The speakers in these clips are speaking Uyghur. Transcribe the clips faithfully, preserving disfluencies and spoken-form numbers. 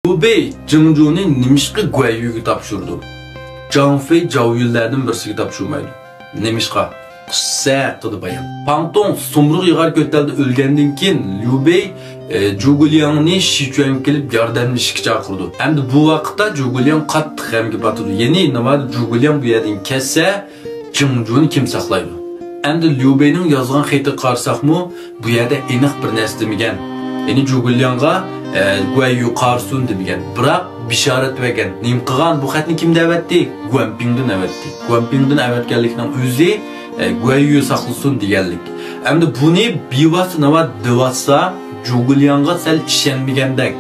ليۇ بېي جىڭجۇنى نېمىشقا گۇەييۈگە تاپشۇرىدۇ؟ جاڭ فېي جاۋيۈنلەردىن بىرسىگە تاپشۇرمايدۇ. نېمىشقا؟ قىسسە ھەققىدە بايان. پاڭ تۇڭ سۇمرۇغ يىغار كۆتەلدە ئۆلگەندىن كېيىن، ليۇ بېي، ئە، جۇگۇلياڭنى شىچۈەنگە كېلىپ ياردەملىشىشكە چاقىرىدۇ. ئەمدى بۇ ۋاقىتتا جۇگۇلياڭ قاتتىق غەمگە پاتىدۇ. يەنى ناۋادا جۇگۇلياڭ بۇ يەردىن كەتسە، جىڭجۇنى كىم ساقلايدۇ؟ ئەمدى ليۇ بېينىڭ يازغان خېتىگە قارىساقمۇ، بۇ يەردە ئېنىق بىر نەرسە دېمىگەن. يەنى جۇگۇلياڭغا، ئە، گۇەييۈ قارىسۇن دېمىگەن. بىراق بېشارەت بەرگەن. نېمە قىلغان؟ بۇ خەتنى كىمدىن ئەۋەتتى؟ گۇەنپىڭدىن ئەۋەتتى. گۇەنپىڭدىن ئەۋەتكەنلىكنىڭ ئۆزى، ئە، گۇەييۈ ساقلىسۇن دېگەنلىك. ئەمدى بۇنى بىۋاسىتە ناۋا دېۋاتسا، جۇگۇلياڭغا سەل ئىشەنمىگەندەك.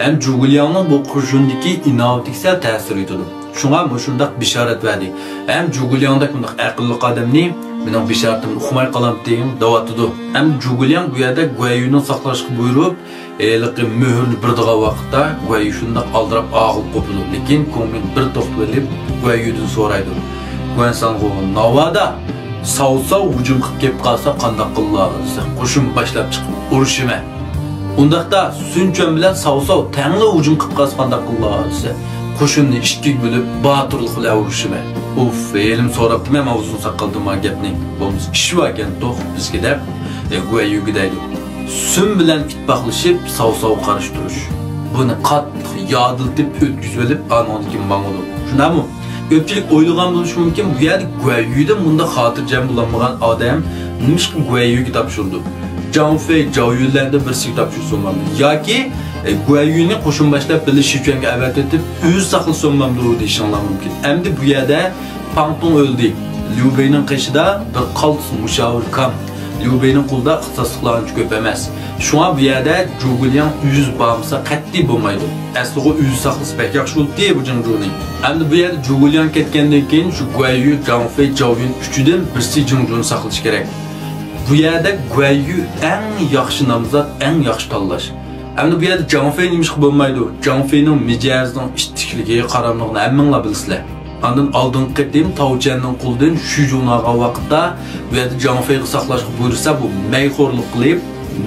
ھەم جۇگۇلياڭنىڭ بۇ قوشۇندىكى ئىناۋىتىگە سەل تەسىر يېتىدۇ. شۇڭا مۇشۇنداق بېشارەت بەردى. ھەم جۇگۇلياڭدەك بۇنداق ئەقىللىق ئادەمنى مېنىڭ بېشارىتىمنى ئۇقماي قالامتىڭ دەۋاتىدۇ. ھەم جۇگۇلياڭ بۇ يەردە گۇەييۈنى ساقلاشقا بۇيرۇپ، ھېلىقى مۆھۈرنى بېرىدىغان ۋاقىتتا، گۇەييۈ شۇنداق ئالدىراپ ئاغرىپ قوپىدۇ. لېكىن كۇڭمىڭ بىر توختىۋېلىپ، گۇەييۈدىن سورايدۇ. گۇەنسانغۇ، ناۋادا ساۋساۋ ھۇجۇم قىلىپ كەپ قالسا قانداق قىلىلا دېسە، قوشۇن باشلاپ چىقىپ ئۇرۇشىمەن. ئۇنداقتا سۈنچۈەن بىلەن ساۋساۋ تەڭلا ھۇجۇم قىلىپ قالسا قانداق قىلىلا دېسە، قوشۇننى ئىككىگە بۆلۈپ باتۇرلۇق بىلەن ئۇرۇشىمەن. ئۇف، ھېلىمۇ سوراپتىمەن ماۋۇ ئۇزۇن ساقالدىن ما گەپنى. بولمىسا ئىش باركەن توخ بىزگە دەپ، ئە، گۇەييۈگە دەيدۇ. سۈن بىلەن ئىتتىپاقلىشىپ ساۋساۋغا قارشى تۇرۇش. بۇنى قاتتىق يادىلىتىپ ئۆتكۈزۈۋېلىپ ئانىڭدىن كېيىن ماڭىدۇ. شۇنداقمۇ؟ كۆپچىلىك ئويلىغان بولۇشى مۇمكىن، بۇ يەردە گۇەييۈدىن بۇنداق خاتىرجەم بولالمىغان ئادەم نېمىشقا گۇەييۈگە تاپشۇرىدۇ؟ جاڭ فېي، جاۋيۈنلەردىن بىرسىگە تاپشۇرسا بولمامدۇ؟ ياكى، ئە، گۇەييۈنى قوشۇن باشلاپ بىللە شىچۈەنگە ئەۋەتىۋېتىپ ئۆزى ساقلىسا بولمامدۇ دېيىشىڭلار مۇمكىن. ئەمدى بۇ يەردە پاڭ تۇڭ ئۆلدى. ليۇ بېينىڭ قېشىدا بىر قالتىس مۇشاۋىر كام. ليۇ بېينىڭ قولىدا ئىختىساسلىقلار ئانچە كۆپ ئەمەس. شۇڭا بۇ يەردە جۇگۇلياڭ ئۆزى بارمىسا قەتئىي بولمايدۇ. ئەسلىغۇ ئۆزى ساقلىسا بەك ياخشى بولاتتى بۇ جىڭجۇنى. ئەمدى بۇ يەردە جۇگۇلياڭ كەتكەندىن كېيىن شۇ گۇەييۈ، جاڭ فېي، جاۋيۈن ئۈچىدىن بىرسى جىڭجۇنى ساقلىشى كېرەك. بۇ يەردە گۇەييۈ ئەڭ ياخشى نامزات، ئەڭ ياخشى تاللاش. ئەمدى بۇ يەردە جاڭ فېي نېمىشقا بولمايدۇ؟ جاڭ فېينىڭ مىجەزىنىڭ ئىتتىكلىكى، قاراملىقىنى ھەممىڭلار بىلىسىلەر. ئاندىن ئالدىنقى قېتىم تاۋچيەننىڭ قولىدىن شۈجۇڭنى ئالغان ۋاقىتتا، بۇ يەردە جاڭ فېيغا ساقلاشقا بۇيرۇسا، بۇ مەيخورلۇق قىلىپ،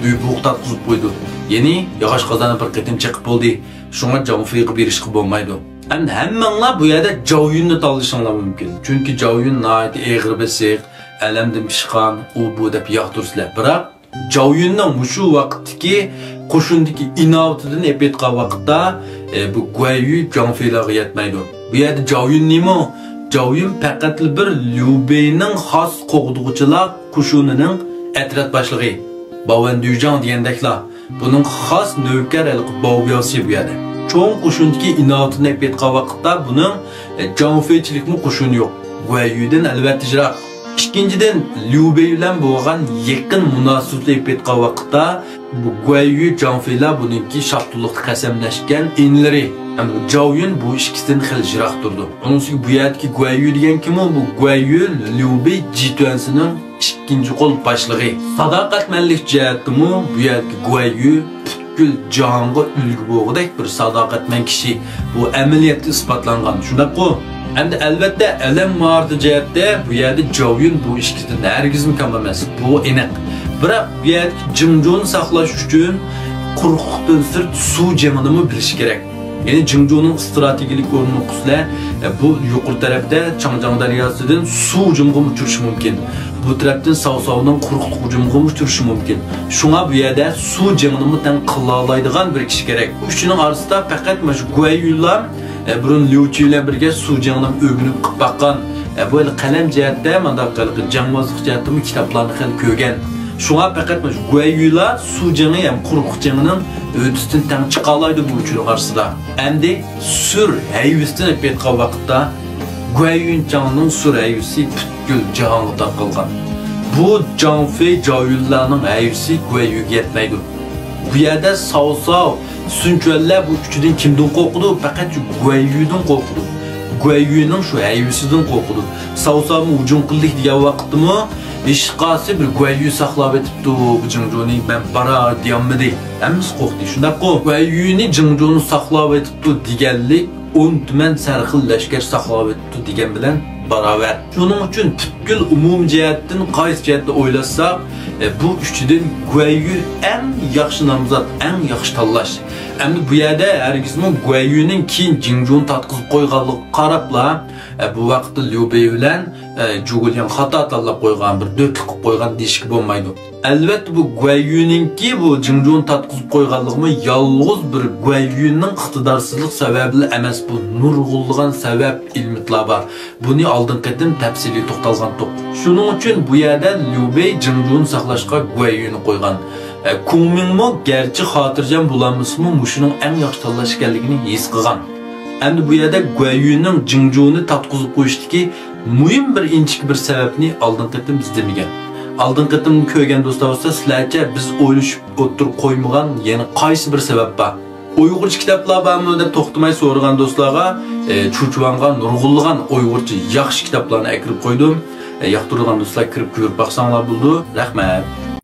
بۈيبۇق تارتقۇزۇپ قويىدۇ. يەنى ياغاچ قازاننى بىر قېتىم چېقىپ بولدى. شۇڭا جاڭ فېيغا بېرىشقا بولمايدۇ. ئەمدى ھەممىڭلار بۇ يەردە جاۋيۈننى تاللىشىڭلار مۇمكىن. چۈنكى جاۋيۈن ناھايىتى ئېغىر بېسىق، ئەلەمدىن پىشقان، ئۇ بۇ دەپ ياقتۇرىسىلەر. بىراق جاۋيۈننىڭ مۇشۇ ۋاقىتتىكى قوشۇندىكى ئىناۋىتىدىن ئېلىپ ئېيتقان ۋاقىتتا، ئە، بۇ گۇەييۈ جاڭ فېيلارغا يەتمەيدۇ. بۇ يەردە جاۋيۈن نېمە؟ جاۋيۈن پەقەتلا بىر ليۇ بېينىڭ خاس قوغدىغۇچىلار قوشۇنىنىڭ ئەترەت باشلىقى، باۋەن دۈجاڭ دېگەندەكلا. بۇنىڭ خاس نۆكەر ھېلىقى باۋ بياۋسى بۇ يەردە. چوڭ قوشۇندىكى ئىناۋىتىنى ئېلىپ ئېيتقان ۋاقىتتا بۇنىڭ، ئە، جاڭ فېيچىلىكمۇ قوشۇنى يوق. گۇەييۈدىن ئەلۋەتتە يىراق. ئىككىنچىدىن، ليۇ بېي بىلەن بولغان يېقىن مۇناسىۋىتىنى ئېلىپ ئېيتقان ۋاقىتتا، بۇ گۇەييۈ، جاڭ فېيلار بۇنىڭكى شاھتۇلۇقتا قەسەملەشكەن ئىنىلىرى. ئەمدى جاۋيۈن بۇ ئىككىسىدىن خېلى يىراق تۇرىدۇ. ئۇنىڭ ئۈستىگە بۇ يەردىكى گۇەييۈ دېگەن كىمۇ؟ بۇ گۇەييۈ ليۇ بېي جىتۈەنسىنىڭ ئىككىنچى قول باشلىقى. ساداقەتمەنلىك جەھەتتىمۇ بۇ يەردىكى گۇەييۈ پۈتكۈل جاھانغا ئۈلگە بولغۇدەك بىر ساداقەتمەن كىشى. بۇ ئەمەلىيەتتە ئىسپاتلانغان، شۇنداققۇ؟ ئەمدى ئەلۋەتتە ئەلەم ماھارىتى جەھەتتە بۇ يەردە جاۋيۈن بۇ ئىككىسىدىن ھەرگىزمۇ كەم ئەمەس، بۇ ئېنىق. بىراق بۇ يەردىكى جىڭجۇنى ساقلاش ئۈچۈن قۇرۇقلۇقتىن سىرت سۇ جېڭىنىمۇ بىلىشى كېرەك. يەنى جىڭجۇنىڭ ئىستراتېگىيەلىك ئورنىنى ئۇقىسىلەر، بۇ يۇقىرى تەرەپتە چاڭجياڭ دەرياسىدىن سۇ ھۇجۇمىغىمۇ ئۇچرىشى مۇمكىن. بۇ تەرەپتىن ساۋساۋنىڭ قۇرۇقلۇق ھۇجۇمىغىمۇ ئۇچرىشى مۇمكىن. شۇڭا بۇ يەردە سۇ جېڭىنىمۇ تەڭ قىلالايدىغان بىر كىشى كېرەك. ئۇ ئۈچىنىڭ ئارىسىدا پەقەت مانا شۇ گۇەييۈلا، ئە، بۇرۇن ليۇچى بىلەن بىرگە سۇ جېڭىنىمۇ ئۆگىنىپ قىلىپ باققان. ئە، بۇ ھېلى قەلەم جەھەتتە، مانداق ھېلىقى جەڭۋازلىق جەھەتتىمۇ كىتابلارنى خېلى كۆرگەن. شۇڭا پەقەت مانا شۇ گۇەييۈلا سۇ جېڭى ھەم قۇرۇقلۇق جېڭىنىڭ ھۆددىسىدىن تەڭ چىقالايدۇ بۇ ئۈچىنىڭ ئارىسىدا. ئەمدى سۈر ھەيۋىسىدىن ئېلىپ ئېيتقان ۋاقىتتا، گۇەييۈنچاڭنىڭ سۈر ھەيۋىسى پۈتكۈل جاھانغا تارقالغان. بۇ جاڭ فېي، جاۋيۈنلارنىڭ ھەيۋىسى گۇەييۈگە يەتمەيدۇ. بۇ يەردە ساۋساۋ، سۈنچۈەنلەر بۇ ئۈچىدىن كىمدىن قورقىدۇ؟ پەقەت شۇ گۇەييۈدىن قورقىدۇ. گۇەييۈنىڭ شۇ ھەيۋىسىدىن قورقىدۇ. ساۋساۋمۇ ھۇجۇم قىلدى دېگەن ۋاقىتتىمۇ، ھېچقايسى بىر گۇەييۈ ساقلاۋېتىپتۇ بۇ جىڭجۇنى، مەن باراي دېيەلمىدى. ھەممىسى قورقتى، شۇنداققۇ؟ گۇەييۈنى جىڭجۇنى ساقلاۋېتىپتۇ دېگەنلىك، ئون تۈمەن سەرخىل لەشكەر ساقلاۋېتىپتۇ دېگەن بىلەن باراۋەر. شۇنىڭ ئۈچۈن پۈتكۈل ئومۇمىي جەھەتتىن قايسى جەھەتتىن ئويلاشساق، ئە، بۇ ئۈچىدىن گۇەييۈ ئەڭ ياخشى نامزات، ئەڭ ياخشى تاللاش. ئەمدى بۇ يەردە ھەرگىزمۇ گۇەييۈنىڭ كېيىن جىڭجۇنى تارتقۇزۇپ قويغانلىقىغا قاراپلا، ئە، بۇ ۋاقىتتا ليۇ بېي بىلەن، ئە، جۇگۇلياڭ خاتا تاللاپ قويغان، بىر دۆتلۈك قىلىپ قويغان دېيىشكە بولمايدۇ. ئەلۋەتتە، بۇ گۇەييۈنىڭكى بۇ جىڭجۇنى تارتقۇزۇپ قويغانلىقىمۇ يالغۇز بىر گۇەييۈنىڭ ئىقتىدارسىزلىق سەۋەبىلا ئەمەس، بۇ نۇرغۇنلىغان سەۋەب، ئىلمىتلار بار. بۇنى ئالدىنقى قېتىم تەپسىلىي توختالغانتۇق. شۇنىڭ ئۈچۈن بۇ يەردە ليۇ بېي جىڭجۇنى ساقلاشقا گۇەييۈنى قويغان. ئە، كۇڭ مىڭمۇ گەرچە خاتىرجەم بولالمىسىمۇ، مۇشۇنىڭ ئەڭ ياخشى تاللاش ئىكەنلىكىنى ھېس قىلغان. ئەمدى بۇ يەردە گۇەييۈنىڭ جىڭجۇنى تارتقۇزۇپ قويۇشتىكى مۇھىم بىر ئىنچىكە بىر سەۋەبنى ئالدىنقى قېتىم ئىزدىمىگەن. ئالدىنقى قېتىم كۆرگەن دوستلار بولسا، سىلەرچە بىز ئويلىشىپ ئوتتۇرىغا قويمىغان يەنە قايسى بىر سەۋەب بار؟ ئۇيغۇرچە كىتابلار بارمۇ دەپ توختىماي سورىغان دوستلارغا، ئە، چۇچۋاڭغا نۇرغۇنلىغان ئۇيغۇرچە ياخشى كىتابلارنى ئەكىرىپ قويدۇم. ئە، ياقتۇرىدىغان دوستلار كىرىپ كۆرۈپ باقساڭلار بولىدۇ. رەھمەت.